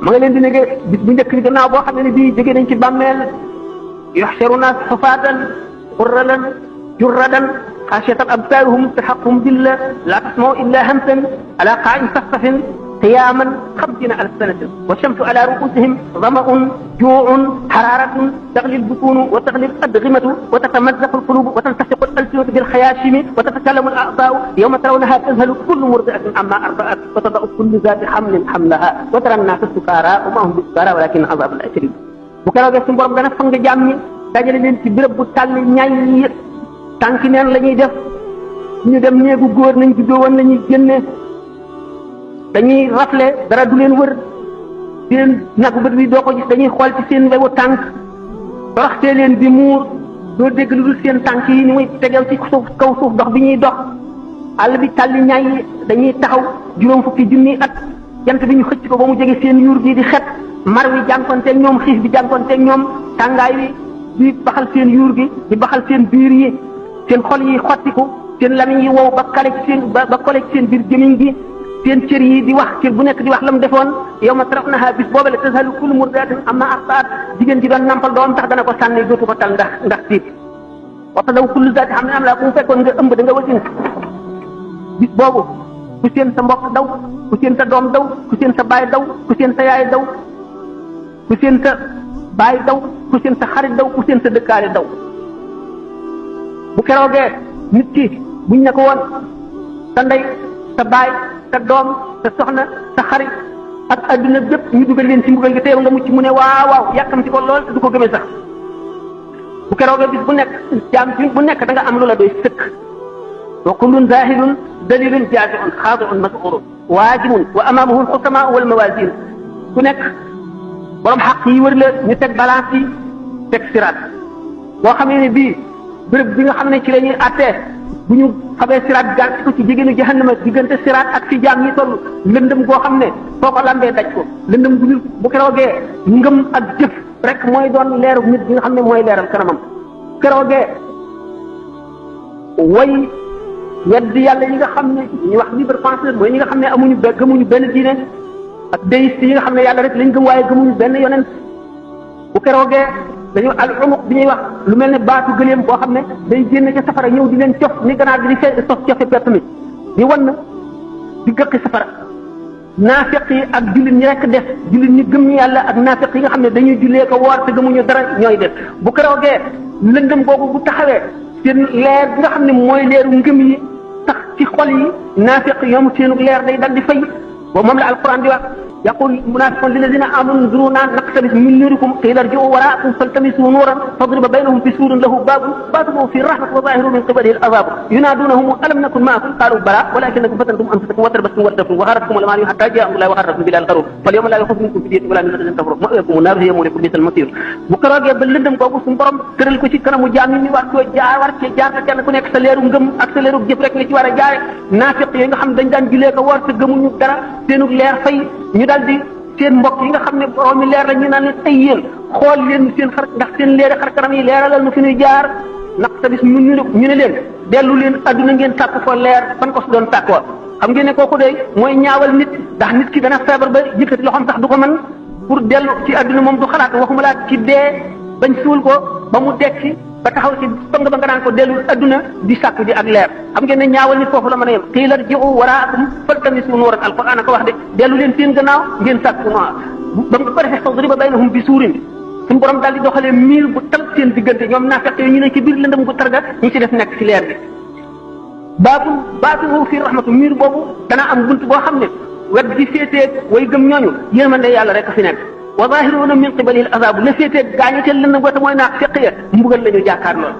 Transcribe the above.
ma nga leen di nege bis bu njëkk bi gannaaw boo xam ne bii jóge nañ ci bàmmeel yuhsharuna xufaatan qurralan jurradan xaashiyatan absaaruhum tarhaquhum dilla laa tasma'u illa hamsan ala qaa'in safsafin قياما 50,000 سنة والشمس على رؤوسهم ظمأ جوع حرارة تغلي البطون وتغلي الأدغمة وتتمزق القلوب وتنتشق الألسنة بالخياشيم وتتكلم الأعضاء يوم ترونها تذهل كل مرضعة عما أرضعت وتضع كل ذات حمل حملها وترى الناس سكارى وما هم بسكارى ولكن عذاب الله شديد bu keroogee suñu borom dana fang jaam ñi dajale leen ci béréb bu tàll ñay tànki neen la ñuy def ñu dem néegu góor nañ juddoo woon la ñuy génne dañuy rafle dara du leen wër di leen nagu bët bi doo ko gis dañuy xool ci seen wewu tànk toroxtee leen di muur doo dégg lu dul seen tànk yi ni muy tegew ci suuf kaw suuf dox bi ñuy dox àll bi tàlli ñaay dañuy taxaw juróom fukki junni at jant bi ñu xëcc ko ba mu jege seen yuur gi di xet mar wi jànkonteeg ñoom xiif bi jànkonteeg ñoom tàngaay wi di baxal seen yuur gi di baxal seen biir yi seen xol yi xottiku seen lamiñ yi wow ba kale ci seen ba kole ci seen biir gémmiñ gi seen cër yi di wax cër bu nekk di wax la mu defoon yow ma tarawnaha bis boobale tazhalu kullu murdi'atin amma arda'at jigéen ji doon nampal doom tax dana ko sànni dootu ko tal ndax tiit wa tadaw kullu zaati hamlin hamlaha ku mu fekkoon nga ëmb da nga wasin bis boobu ku seen sa mbokk daw ku seen sa doom daw ku seen sa baay daw ku seen sa yaay daw ku seen sa baay daw ku seen sa xarit daw ku seen sa dëkkaale daw bu keroogee nit ki buñ ne ko woon sa ndey sa baay sa doom sa soxna sa xarit ak adduna bépp ñu dugal leen ci mbugal gi teew nga mucc mu ne waaw waaw yàkkamti ko lool te du ko gëmee sax bu keroogee bis bu nekk jaam bi bu nekk da nga am lu la doy sëkk wa kullun zahidun dalilun jazi'un xaadi'un mas'urun waajibun wa amaamahu al-xusama wal mawazin ku nekk borom xaq yi wër la ñu teg balance yi teg siraat boo xamee ne bii béréb bi nga xam ne ci la ñuy attee bu ñu xamee siraat gaal ci ko ci jigéenu jahannama diggante siraat ak fi jaam yi toll lëndëm goo xam ne foo ko lambee daj ko lëndëm gu ñu bu keroogee ngëm ak jëf rek mooy doon leeru nit bi nga xam ne mooy leeral kanamam keroogee way weddi yàlla yi nga xam ne ñu wax libre penseur mooy ñi nga xam ne amuñu gëmuñu benn diine ak déiste yi nga xam ne yàlla rek lañ gëm waaye gëmuñu benn yonent bu keroogee dañu al umuq bi ñuy wax lu mel ne baatu gëléem boo xam ne day génn ca safara ñëw di leen cof ni ganaar bi di sos cofe pepp mi di wan di gëqi safara naafiq yi ak jullit ñi rek def jullit ñi gëm ñu yàlla ak naafiq yi nga xam ne dañuy jullee ko woor te gëmuñu dara ñooy def bu keroogee lëndëm googu bu taxawee seen leer bi nga xam ne mooy leeru ngëm yi tax ci xol yi naafiq ñoom seenu leer day dal di fay ba moom la alquran di wax يقول المنافقون للذين آمنوا انظرونا نقتبس من نوركم قيل ارجعوا وراءكم فالتمسوا نورا فاضرب بينهم بسور له باب باطنه في الرحمة وظاهره من قبله العذاب ينادونهم ألم نكن معكم قالوا بلى ولكنكم فتنتم أنفسكم وتربصتم وارتبتم وغرتكم الأماني حتى جاء الله وغركم بالله الغرور فاليوم لا يخاف منكم فدية ولا من الذين كفروا مأواكم النار هي مولاكم بئس المصير bu keroogee ba lëndëm googu suñu borom tëral ko ci kanamu jaam ñi war koo jaar war cee jaar kenn ku nekk sa leeru ngëm ak sa leeru jëf rek nga ci war a jaare naafiq yi nga xam dañ daan julee ko war te gëmuñu dara seenu leer fay ñu daal di seen mbokk yi nga xam ne borom mi leer la ñu naan leen ay yéen xool leen seen xar ndax seen leeri xar kanam yi leeralal nu fi ñuy jaar naq tabis ñu ne leen dellu leen adduna ngeen tàkk ko leer fan ko su doon tàkkoo xam ngeen ne kooku de mooy ñaawal nit ndax nit ki dana feebar ba yëkkati loxoom sax du ko mën pour dellu ci adduna moom du xalaat waxuma laa ci dee bañ suul ko ba mu dekki ba taxaw ci song ba nga naan ko dellul adduna di sàkk di ak leer xam ngeen ne ñaawal nit foofu la mën a yem qiila irji'u waraakum faltamisu nuuran alquran ko wax de dellu leen seen gannaaw ngeen sàkk noir ba nga ko defee fadriba baynahum bi suurin suñu borom daal di doxalee miir bu tal seen diggante ñoom naafeq yi ñu ne ci biir lëndëm gu targa ñu ci def nekk ci leer bi baabul baatinuhu fi rahmatu miir boobu dana am bunt boo xam ne wet gi féetee way gëm ñooñu yërmande yàlla rek a fi nekk wa zahiruuna min qibalihi al azab la féetee gaañu te lëndëm goote mooy naafeq ya mbugal la ñu jàkkaar lool